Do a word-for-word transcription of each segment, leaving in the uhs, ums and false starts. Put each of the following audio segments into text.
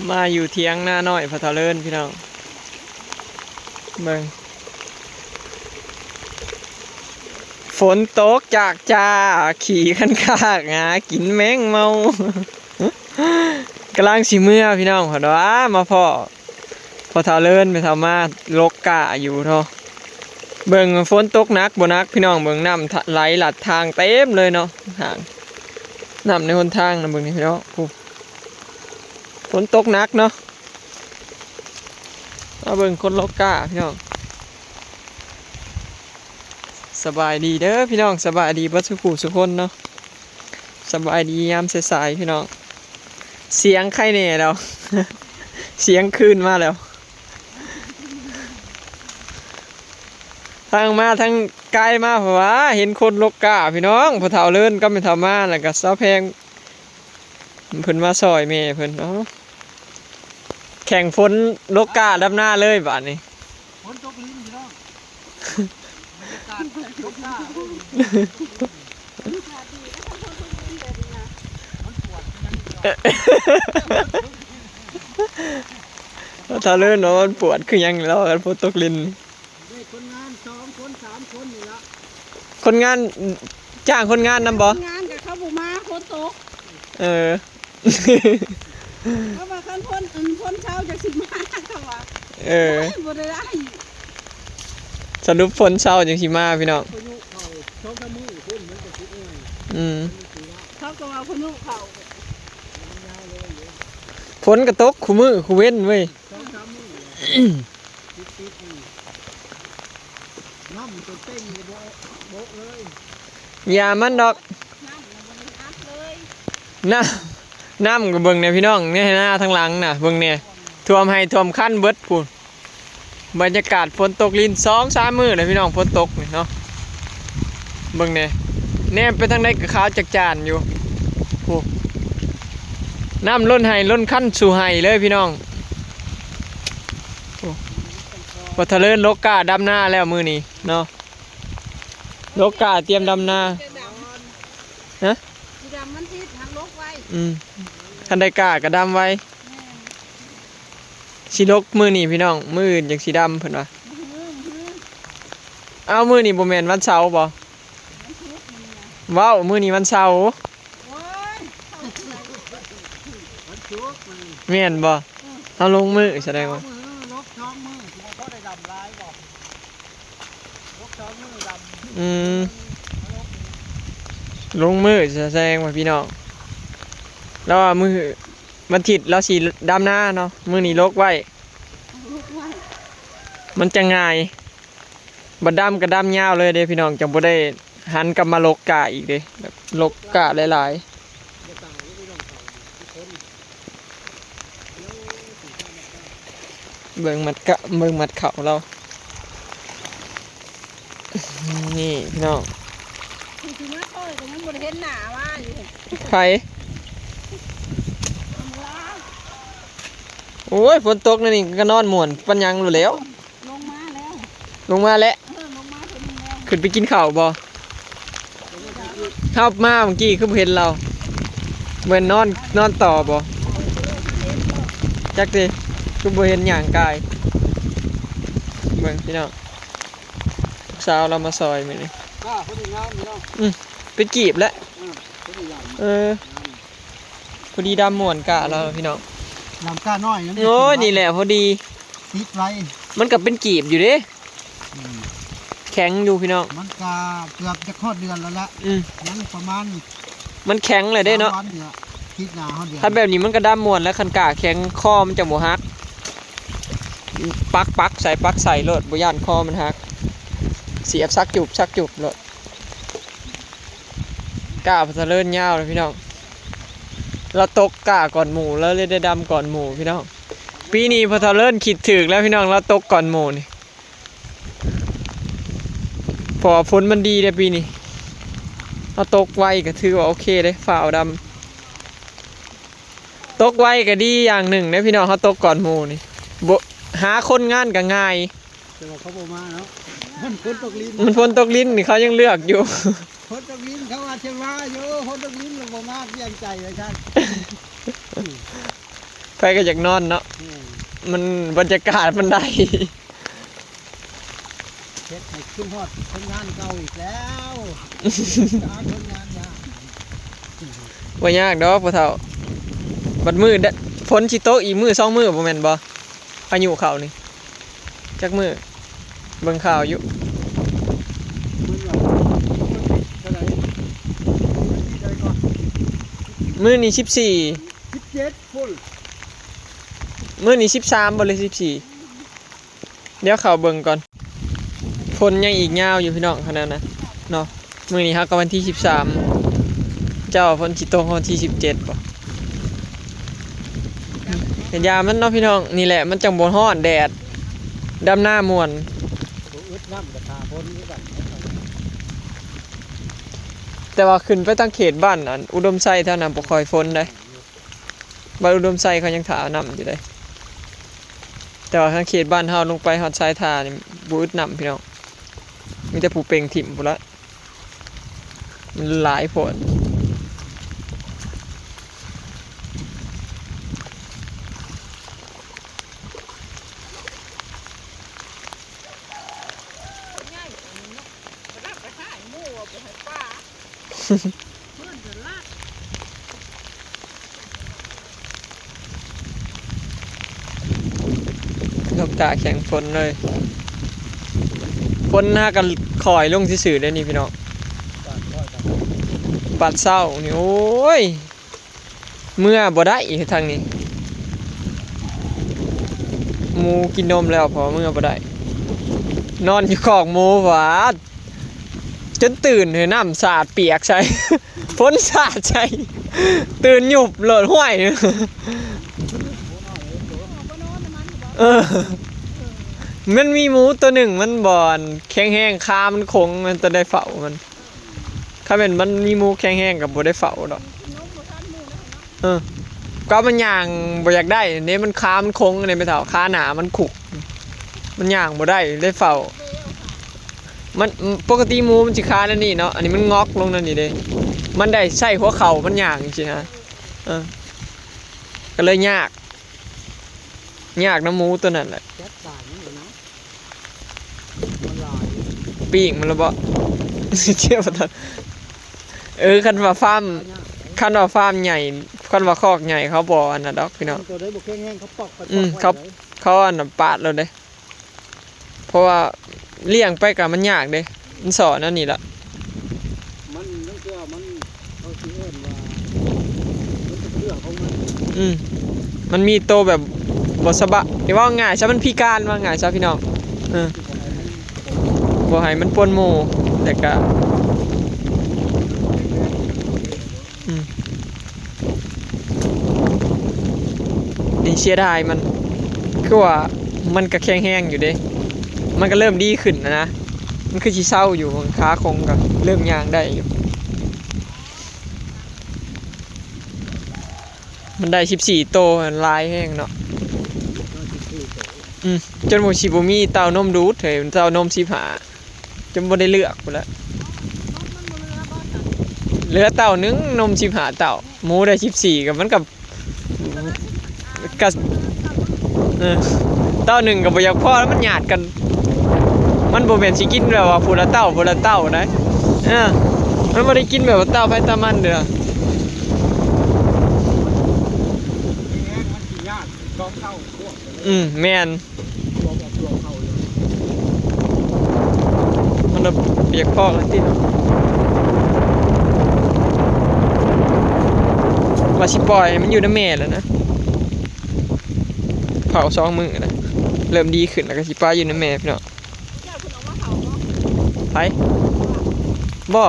มาอยู่เถียงนาน้อยพ่อเฒ่าเลินพี่น้อง เบิ่ง ฝนตกจากจ้า ขี่คันคากหากินแมงเม่า กำลังสิเมือพี่น้อง เพิ่นว่ามาพ้อ พ่อเฒ่าเลินแม่เฒ่ามาลกก้าอยู่เนาะ เบิ่งฝนตกหนักบ่หนักพี่น้อง เบิ่งน้ำทะ ไหลหลัดทางเต็มเลยเนาะ ทาง น้ำในหนทางนะเบิ่งนี่พี่น้อง โอ้ ฝนตกหนักเนาะ มาเบิ่งคนลกก้าพี่น้อง สบายดีเด้อพี่น้อง สบายดีเบิดสุขุสุคนเนาะ สบายดียามสายๆพี่น้อง เสียงใครแน่แล้ว เสียงคืนมาแล้ว ทั้งมาทั้งไกลมา เพราะว่าเห็นคนลกก้าพี่น้อง พ่อเฒ่าเลินกับแม่เฒ่ามา แล้วก็สาวแพง เพิ่นมาซอยแม่เพิ่น เอ้า แข่งฝนลกก้าดำนาเลยบาดนี้ ฝนตกลิ้นพี่น้อง บรรยากาศลกก้า มันปวด พ่อเฒ่าเลินเนาะ มันปวดคือหยังแล้วกันฝนตกลิ้น นี่คนงานสองคนสามคนนี่ละ คนงาน จ้างคนงานนำบ่ คนงานกับเขาบ่มาฝนตก เออ เขามาคันฝน อันฝนเช้าจังสิมา เขาว่า เออ บ่ได้ได้ สรุปฝนเช้าจังสิมาพี่น้อง พายุเข้าสองสามมื้อฝนมันก็สิเอื้อย อืม เขาก็ว่าพายุเข้า ฝนก็ตกคู่มื้อคู่เว้นเว้ย สองสามมื้อ ติดๆนี่ น้ำตัวเต็งเลยโบะโบะเลย อย่ามันดอก น้ำน่ะบ่ได้อัดเลย น้ำ น้ำก็เบิ่งเนี่ยพี่น้อง เนี่ยนาทางหลังน่ะ เบิ่งเนี่ย ท่วมไร่ท่วมคันเบิดพู้น บรรยากาศฝนตกลิ้นสองสามมื้อเลยพี่น้อง ฝนตกนี่เนาะ เบิ่งเนี่ย แนมไปทางใดก็ขาวจักจานอยู่ โอ้ น้ำล้นไร่ล้นคันสู่ไร่เลยพี่น้อง โอ้ พ่อเฒ่าเลินลกก้าดำนาแล้วมื้อนี้เนาะ ลกก้าเตรียมดำนา ฮะ สีดำมันติดทางลกไว้ อืม คันได้ก้าก็ดำไว้ แม่น สิลกมื้อนี้พี่น้อง มื้ออื่นจังสิดำเพิ่นว่า มื้อ มื้อ เอ้า มื้อนี้บ่แม่นวันเสาร์บ่ วันศุกร์มื้อนี้นะ เว้า มื้อนี้วันเสาร์ โอ้ย วันศุกร์มื้อนี้ แม่นบ่ เออ เฮาลงมื้อแสดงว่า ลกสองมื้อ สิบ่พอได้ดำหลายบ่ ลกสองมื้อดำ อืม ลกมื้อ ลงมื้อแสดงว่าพี่น้อง แล้วว่ามื้อวันอาทิตย์เราสิดำนาเนาะ มื้อนี้ลกไว้ ลกไว้ มันจะง่าย บัดดำก็ดำยาวเลยเด้พี่น้อง จังบ่ได้หันกลับมาลกก้าอีกเด้ แบบลกก้าหลายๆ เบิ่งมัดกะ เบิ่งมัดเข่าเรา นี่พี่น้อง คือสิมาซอยก็ยังบ่ได้เห็นหน้าว่าอยู่ ไผ โอ้ย ฝนตกนั่นนี่ก็นอนม่วนปานหยังอยู่แล้ว ลงมาแล้ว ลงมาแล้ว เออ ลงมาเพิ่นแล้ว ขึ้นไปกินข้าวบ่ เฮามาเมื่อกี้คือบ่เห็นเรา เหมือนนอน นอนต่อบ่ จักติ คือบ่เห็นย่างกาย เบิ่งพี่น้อง ลูกสาวเรามาซอยมื้อนี้ อ่า พอดีงามพี่น้อง อืม เป็นกีบแล้ว อ่า พอดีงาม เออ งาม พอดีดำม่วนก้าแล้วพี่น้อง ดำก้าน้อยนั่น โอ้ย นี่แหละพอดี ติดไว้ มันก็เป็นกีบอยู่เด้ อืม แข็งอยู่พี่น้อง มันก็เกือบจะฮอดเดือนแล้วละ อืม ยังประมาณ มันแข็งเลยเด้เนาะ สามวันนี่ละ คิดหน้าฮอดเดือน ถ้าแบบนี้มันก็ดำม่วนแล้ว คันก้าแข็งคอมันจะบ่หัก ปักปักใส่ ปักใส่โลด บ่ย่านคอมันหัก เสียบสักจุบ สักจุบโลด ก้าพ่อเฒ่าเลินยาวเลยพี่น้อง เราตกก้าก่อนหมู่ เราเลยได้ดำก่อนหมู่พี่น้อง ปีนี้พ่อเฒ่าเลินคิดถูกแล้วพี่น้อง เราตกก่อนหมู่นี่ เพราะว่าฝนมันดีเด้ปีนี้ เราตกไวก็ถือว่าโอเคเด้ ฟ้าวดำ ตกไวก็ดีอย่างหนึ่งเด้พี่น้อง เราตกก่อนหมู่นี่ บ่ หาคนงานก็ง่าย แต่ว่าเขาบ่มาเนาะ มันฝนตกลิ้น มันฝนตกลิ้นนี่เขายังเลือกอยู่ ฝนตกลิ้นเขาว่าจะมาอยู่ ฝนตกลิ้นเราบ่มาเปลี่ยนใจเลยท่าน ไผก็อยากนอนเนาะ แม่น มันบรรยากาศมันได้ เฮ็ดให้คิดฮอดคนงานเก่าอีกแล้ว หาคนงานยาก บ่ยากดอกพ่อเฒ่า บัดมื้อดะ ฝนสิตกอีกมื้อสองมื้อบ่แม่นบ่ พายุเข้านี่ จักมื้อ เบิ่งข่าวอยู่ มื้อนี้เท่าใด มื้อนี้เท่าใดก่อน มื้อนี้สิบสี่ สิบเจ็ดพุ้น มื้อนี้สิบสามบ่หรือสิบสี่ เดี๋ยวเข้าเบิ่งก่อน ฝนยังอีกยาวอยู่พี่น้อง ขนาดนั้นเนาะ มื้อนี้เฮาก็วันที่สิบสาม เจ้าฝนสิตกวันที่สิบเจ็ดบ่ ก็อย่ามันเนาะพี่น้อง นี่แหละมันจั่งบ่ร้อนแดด ดำนาม่วน บ่อึดน้ำก็ท่าฝนคือกัน แต่ว่าขึ้นไปทางเขตบ้านอันอุดมไซแถวนั้นบ่ค่อยฝนเด้ บ้านอุดมไซเขายังท่าน้ำอยู่เด้ แต่ว่าทางเขตบ้านเฮาลงไปฮอดชายท่านี่บ่อึดน้ำพี่น้อง มีแต่ผู้เป่งถิ่มพู้นละ มันหลายโพด นกกาแข่งฝนเลย ฝนหากันคอยลงซื่อๆเด้นี่พี่น้อง บัดเช้านี่ โอ้ย เมือบ่ได้ทางนี้ หมูกินนมแล้ว พอเมือบ่ได้ นอนอยู่คอกหมู หวาด จนตื่น เฮ้ย น้ำสาดเปียกใส่ ฝนสาดใส่ ตื่นหยุบโลด ห้วย เออ มันมีหมูตัวหนึ่ง มันบ่อนแข็งแรง ขามันโค้ง มันจะได้เฝ้ามัน คันแม่นมันมีหมูแข็งแรงก็บ่ได้เฝ้าดอก เออ ก็มันย่างบ่อยากได้เด้ มันขามันโค้งเด้ แม่เฒ่า ขาหน้ามันคุก มันย่างบ่ได้ ได้เฝ้า มัน ปกติหมูมันสิขาแนวนี้เนาะ อันนี้มันงอกลงแนวนี้เด้ มันได้ใช้หัวเข่ามันย่างจั่งซี้นะ เออ ก็เลยยาก ยากนำหมูตัวนั้นแหละ จัดการมันอยู่นะ มันหลาย ปิ้งมันละบ่ เชื่อบ่ทัน เออ คันว่าฟาร์ม คันว่าฟาร์มใหญ่ คันว่าคอกใหญ่เขาบ่อันนั้นดอกพี่น้อง ตัวใดบ่แข็งแรงเขาปอกไป อืม ปอกไว้ เขา เลย เขาอันนั้นปาดแล้วเด้ เพราะว่าเลี้ยงไปก็มันยากเด้ มันสอนอันนี้ละ มัน มันคือว่ามัน เขาสิเอิ้นว่า มันเป็นเรื่องของมัน อืม มันมีโตแบบบ่สบาย แต่ว่าง่ายซะ มันพิการ ว่าง่ายซะพี่น้อง เออ บ่ให้มันปนหมู่ แต่ก็ อืม นี่เสียดายมัน คือว่ามันก็แข็งแรงอยู่เด้ มันก็เริ่มดีขึ้นนะนะ มันคือสิเซาอยู่ ขาโค้งก็เริ่มย่างได้อยู่ มันได้สิบสี่โต หลายแฮงเนาะ อืม จนว่าสิบ่มีเต้านมดูด เฮ้ย เต้านมสิบห้า จนบ่ได้เลือกพู้นละ เหลือเต้าหนึ่ง นมสิบห้าเต้า หมูได้สิบสี่ ก็มันก็ ก็ เออ เต้าหนึ่งก็บ่อยากพอแล้ว มันหยาดกัน มันบ่แม่นสิกินแบบว่าผู้ละเต้า ผู้ละเต้านะ เออ มันบ่ได้กินแบบว่าเต้าไผเต้ามันเด้อ อืม แม่น มันเปียกพอกแล้วติเนาะ ว่าสิปล่อยให้มันอยู่นำแม่แล้วนะ เผาสองมื้อนะ เริ่มดีขึ้นแล้วก็สิปล่อยอยู่นำแม่พี่น้อง ไผ บ่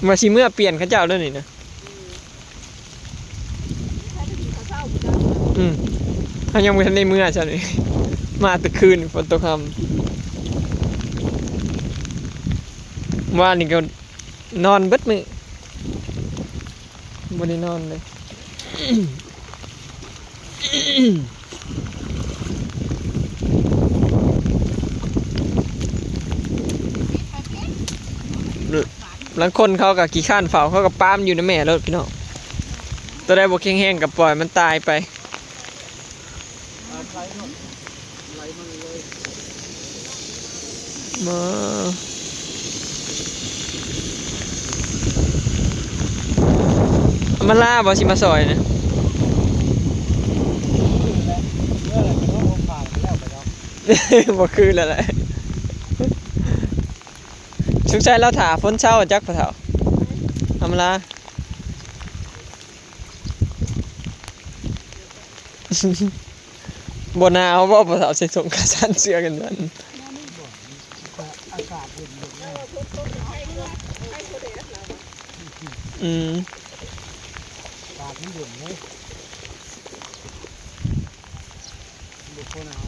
ว่าสิเมือเปลี่ยนเขาเจ้าแล้วนี่นะ อืม เฮายังบ่ทันได้เมือซ้ำนี่ มาแต่คืนฝนตกค่ำ วานนี้ก็นอนเบิดมื้อ บ่ได้นอนเลย ลางคนเขาก็ขี้คร้านเฝ้า เขาก็ปล่อยมันอยู่นำแม่โลดพี่น้อง ตัวใดบ่แข็งแรงก็ปล่อยมันตายไป มา เอามาล่าบ่สิมาซอยนะ บ่คือแล้วแหละ สงสัยเราถ่าฝนเช้าจักพ่อเฒ่า เอามาล่า บ่หนาวบ่ พ่อเฒ่าใส่ถุงขาสั้นเสื้อกันนั่น อากาศเย็นๆนะ อืม อากาศมันเย็นเลย บ่ค่อยหนาว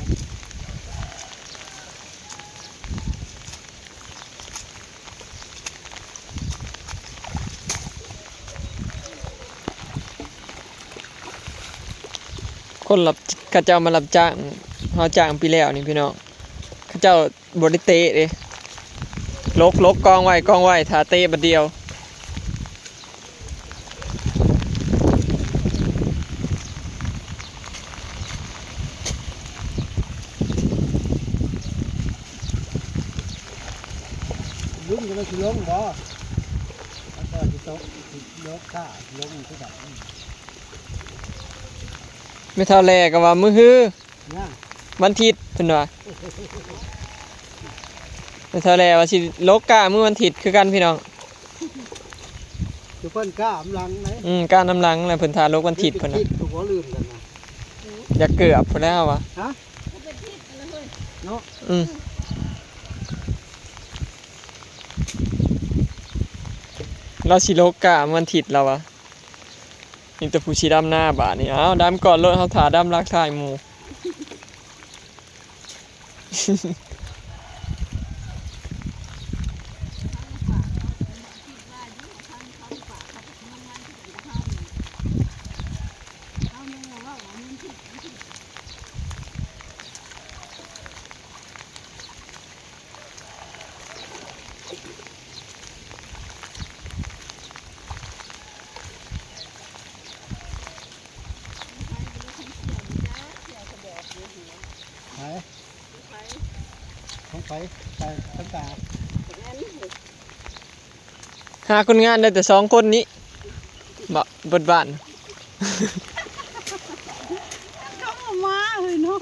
คนรับ เขาเจ้ามารับจ้าง เฮาจ้างปีแล้วนี่พี่น้อง เขาเจ้าบ่ได้เตะเด้ ลก ลกกองไว้ กองไว้ ถ้าเตะบัดเดียว ลุงจะมาสิลงบ่ แล้วก็สิตก สิลกข้า สิลงคือกัน แม่เฒ่าแลก็ว่ามื้อฮือ นะ วันอาทิตย์เพิ่นว่า แม่เฒ่าแลว่าสิลกกามื้อวันอาทิตย์คือกันพี่น้อง คือเพิ่นกล้าอำลังไหน อืม กล้านำหลังแหละ เพิ่นถ่าลกวันอาทิตย์เพิ่นน่ะ คือบ่ลืมกันนะ อยากเกือบพุ้นแล้ววะ ฮะ เนาะ อืม ลาวสิลกกามื้อวันอาทิตย์แล้ววะ มีแต่ผู้สิดำนาบาดนี้ อ้าว ดำก่อนโลด เฮาถ่าดำหลังท้ายหมู่ ไผ ของไผ ไปตั้งแต่ หาคนงานได้แต่สองคนนี้ บ่ เบิดบ้าน เขาบ่มาเลยเนาะ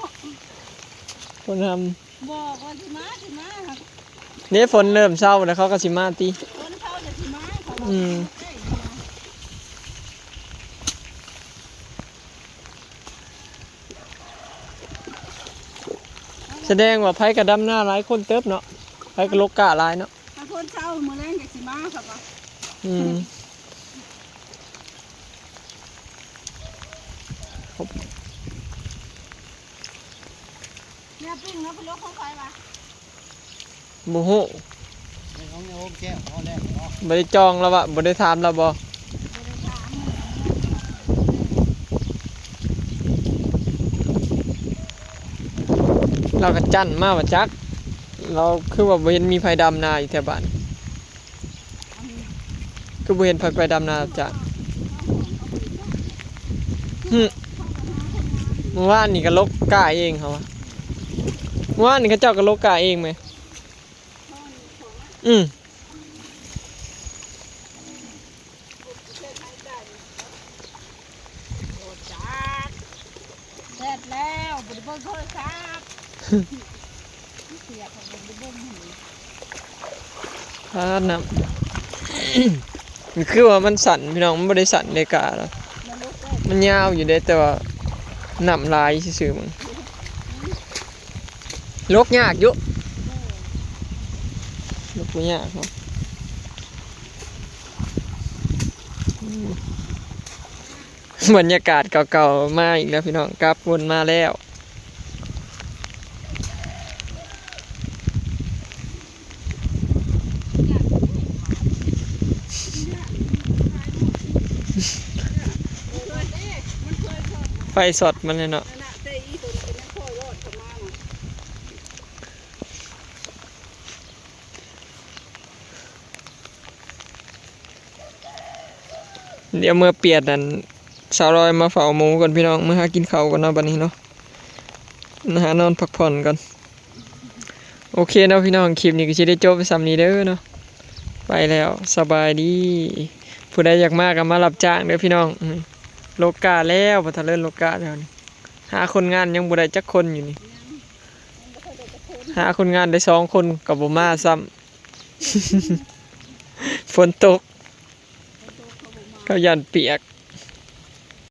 คนทำ บอกว่าสิมา สิมา เนี่ยฝนเริ่มเซาแล้ว เขาก็สิมาติ ฝนเซาแล้วสิมา เขาว่า อืม แสดงว่าไผก็ดำนาหลายคนเติบเนาะ ไผก็ลกกาหลายเนาะ ถ้าฝนเซามื้อแลงก็สิมา เขาว่า อืม เนี่ยปิ้งเนาะ เป็นรถของใครวะ บ่ฮู้ ของโยมแก้ว พอแล้วเนาะ บ่ได้จองแล้ววะ บ่ได้ถามแล้วบ่ เราก็จั่นมาว่าจัก เราคือว่าบ่เห็นมีไผดำนาอยู่แถวบ้าน คือบ่เห็นไผไปดำนาจ้ะ หึ เมื่อวานนี่ก็ลกกาเองเขาวะ เมื่อวานนี่เขาเจ้าก็ลกกาเองไหม อืม แดดแล้ว บ่ได้เบิ่งโทรศัพท์ เสียของมันได้เบิ่งหนิ พาดน้ำ มันคือว่ามันสั่นพี่น้อง มันบ่ได้สั่นเดกาหรอก มันลุกได้ มันยาวอยู่เด้ แต่ว่าน้ำหลายซื่อๆ มันลกยากอยู่ ลกบ่ยากเนาะ อืม บรรยากาศเก่าๆ มาอีกแล้วพี่น้อง กลับวนมาแล้ว ไฟช็อตมันเลยเนาะ เดี๋ยวเมื่อเปียดนั่น สาวลอยมาเฝ้าหมูก่อนพี่น้อง เมื่อหากินข้าวก่อนเนาะ บัดนี้เนาะ หานอนพักผ่อนก่อน โอเคเนาะพี่น้อง คลิปนี้ก็สิได้จบไปส่ำนี้เด้อเนาะ ไปแล้ว สบายดี ผู้ใดอยากมาก็มารับจ้างเด้อพี่น้อง อืม โลกาแล้ว บ่ทันเริ่มโลกาแล้วนี่ หาคนงานยังบ่ได้จักคนอยู่นี่ หาคนงานได้สองคนก็บ่มาซ้ำ ฝนตก เขาย่านเปียก